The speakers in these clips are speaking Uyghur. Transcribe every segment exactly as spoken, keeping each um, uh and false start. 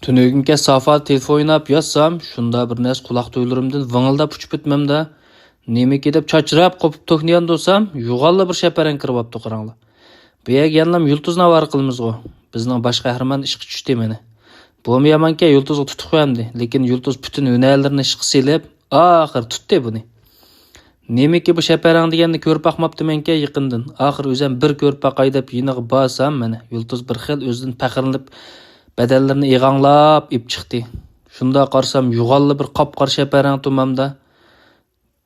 تۈنۈگۈنكى سافا تېلېفون ئويناپ ياتسام، شۇندا بىر نەرسە قۇلاق تۈۋلىرىمدىن ۋىڭىلداپ ئۇچۇپ ئۆتمەمدە. نېمىكى دەپ چاچراپ قوپۇپ توكنى ياندۇرسام، يوغانلا بىر شەپەرەڭ كىرىۋاپتۇ، قاراڭلار. بۇ يەرگە يەنىلا يۇلتۇزنى ئاۋارە قىلىمىزغۇ. بىزنىڭ باش قەھرىمان ئىشقا چۈشتى مانا. بۇمۇ يامانكەن، يۇلتۇزغا تۇتۇق بەردى. لېكىن يۇلتۇز پۈتۈن ھۈنەرلىرىنى ئىشقا سېلىپ، ئاخىر تۇتتى بۇنى. نېمىكى بۇ شەپەرەڭ دېگەننى كۆرۈپ باقماپتىمەنكەن يېقىندىن. ئاخىر ئۆزەم بىر كۆرۈپ باقاي دەپ يېنىغا بارسام، مانا، يۇلتۇز بىر خىل ئۆزىدىن پەخىرلىنىپ، بەدەنلىرىنى ئېغاڭلاپ ئېپ چىقتى. شۇنداق قارىسام، يوغانلا بىر قاپقارا شەپەرەڭ تۇمامدا.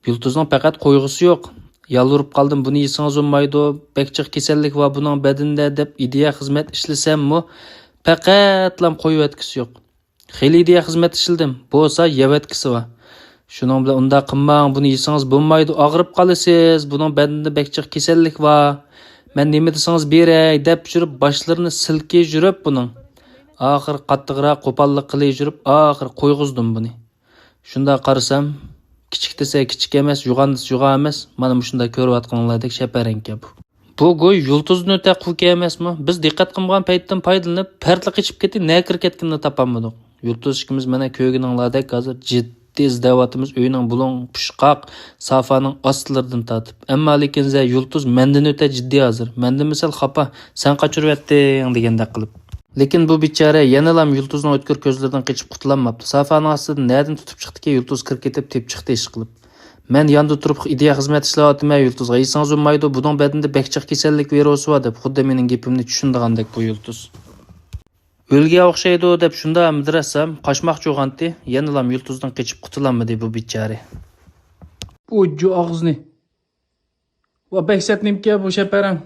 يۇلتۇزنىڭ پەقەت قويغۇسى يوق. يالۋۇرۇپ قالدىم، بۇنى يېسىڭىز بولمايدۇ، بەك جىق كېسەللىك بار بۇنىڭ بەدىنىدە دەپ ئىدىيە خىزمەت ئىشلىسەممۇ، پەقەتلام قويۇۋەتكۈسى يوق. خېلى ئىدىيە خىزمەت ئىشلىدىم، بولسا يەۋەتكۈسى بار. شۇنىڭ بىلەن ئۇنداق قىلماڭ، بۇنى يېسىڭىز بولمايدۇ، ئاغرىپ قالىسىز، بۇنىڭ بەدىنىدە بەك جىق كېسەللىك بار. مەن نېمە دېسىڭىز بېرەي دەپ يۈرۈپ، باشلىرىنى سىلكىي يۈرۈپ بۇنىڭ. ئاخىر قاتتىقراق قوپاللىق قىلىپ يۈرۈپ، ئاخىر قويغۇزدۇم بۇنى. شۇنداق قارىسام، كىچىك دېسە كىچىك ئەمەس، يوغان دېسە يوغان ئەمەس، مانا مۇشۇنداق كۆرۈۋاتقىنىڭلاردەك شەپەرەڭكەن بۇ. بۇ گوي يۇلتۇزدىن ئۆتە قۇۋكى ئەمەسمۇ؟ بىز دىققەت قىلمىغان پەيتتىن پايدىلىنىپ، پەردىلا قېچىپ كېتىپ، نەگە كىرىپ كەتكىنىنى تاپالمىدۇق. يۇلتۇز ئىككىمىز مانا كۆرگىنىڭلاردەك ھازىر جىددىي ئىزدەۋاتىمىز، ئۆينىڭ بۇلۇڭ پۇشقاق، سافانىڭ ئاستىلىرىدىن تارتىپ. ئەمما لېكىن زە يۇلتۇز مەندىن ئۆتە جىددىي ھازىر. مەندىنمۇ سەل خاپا، سەن قاچۇرۇۋەتتىڭ دېگەندەك قىلىپ. لېكىن بۇ بىچارە يەنىلا يۇلتۇزنىڭ ئۆتكۈر كۆزلىرىدىن قېچىپ قۇتۇلالماپتۇ. سافانىڭ ئاستىدىن نەدىن تۇتۇپ چىقتىكى يۇلتۇز كىرىپ كېتىپ تېپىپ چىقتى ئىشقىلىپ. مەن ياندا تۇرۇپ ئىدىيە خىزمەت ئىشلەۋاتىمەن، يۇلتۇزغا يېسىڭىز بولمايدۇ، بۇنىڭ بەدىنىدە بەك جىق كېسەللىك ۋىرۇسى بار دەپ، خۇددى مېنىڭ گېپىمنى چۈشىنىدىغاندەك بۇ يۇلتۇز. ئۆلگەن ئوخشايدۇ دەپ شۇنداق مىدىرلىسام، قاچماقچى بولغانتى، يەنىلا يۇلتۇزدىن قېچىپ قۇتۇلالمىدى بۇ بىچارە. ئۇجۇ ئاغزىنى. ۋا بەك سەت نېمىكەن بۇ شەپەرەڭ.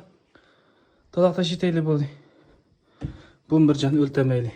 تالاق تاشلىتايلى بولدى. بۇمۇ بىر جان ئۆلتەرمەيلى.